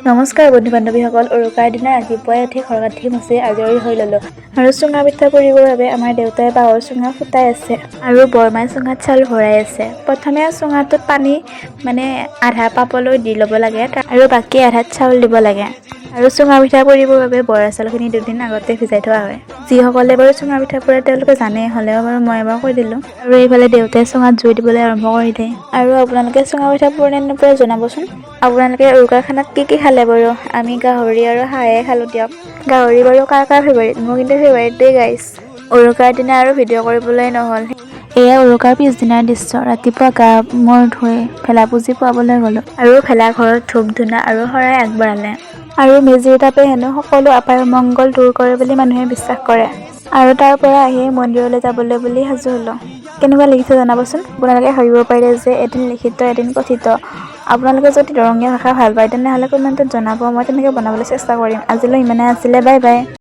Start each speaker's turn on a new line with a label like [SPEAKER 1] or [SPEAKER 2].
[SPEAKER 1] নমস্কাৰ বন্ধু বান্ধৱীসকল। উৰুকাৰ দিনা ৰাতিপুৱাই উঠি ঘৰ কাঠি মুচি আজৰি হৈ ল'লোঁ আৰু চুঙা পিঠা পুৰিবৰ বাবে আমাৰ দেউতাই বাঁহৰ চুঙা ফুটাই আছে আৰু বৰমাই চুঙাত চাউল ভৰাই আছে। প্ৰথমে চুঙাটোত পানী মানে আধা পাপলৈ দি ল'ব লাগে আৰু বাকী আধাত চাউল দিব লাগে। আৰু চুঙা পিঠা পুৰিবৰ বাবে বৰা চাউলখিনি দুদিন আগতে ভিজাই থোৱা হয়। যিসকলে বাৰু চুঙা পিঠা পোৰে, তেওঁলোকে জানে, হ'লেও বাৰু মই এবাৰ কৈ দিলোঁ। আৰু এইফালে দেউতাই চুঙাত জুই দিবলৈ আৰম্ভ কৰিলে। আৰু আপোনালোকে চুঙা পিঠা পোৰে নে নোপোৰে জনাবচোন। আপোনালোকে উৰুকাৰ খানাত কি কি খালে বাৰু? আমি গাহৰি আৰু হাঁহে খালোঁ দিয়ক। গাহৰি বাৰু কাৰ কাৰ ফেভাৰিট? মোৰ কিন্তু ফেভাৰিট দেই গাইছ। উৰুকাৰ দিনা আৰু ভিডিঅ' কৰিবলৈ নহ'ল। এয়া উৰুকাৰ পিছদিনাৰ দৃশ্য। ৰাতিপুৱা গা মূৰ ধুই ভেলা পুজি পুৱাবলৈ গ'লোঁ আৰু ভেলাঘৰত ধূপ ধূনা আৰু শৰাই আগবঢ়ালে। আৰু মেজিৰ তাপে হেনো সকলো অপায় অমংগল দূৰ কৰে বুলি মানুহে বিশ্বাস কৰে। আৰু তাৰ পৰা আহি মন্দিৰলৈ যাবলৈ বুলি সাজু হ'লোঁ। কেনেকুৱা লাগিছে জনাবচোন। আপোনালোকে ভাবিব পাৰে যে এদিন লিখিত, এদিন কথিত। আপোনালোকে যদি দৰঙীয়া ভাষা ভাল পায়, তেনেহ'লে কমেণ্টত জনাব। মই তেনেকৈ বনাবলৈ চেষ্টা কৰিম। আজিলৈ ইমানে আছিলে। Bye bye.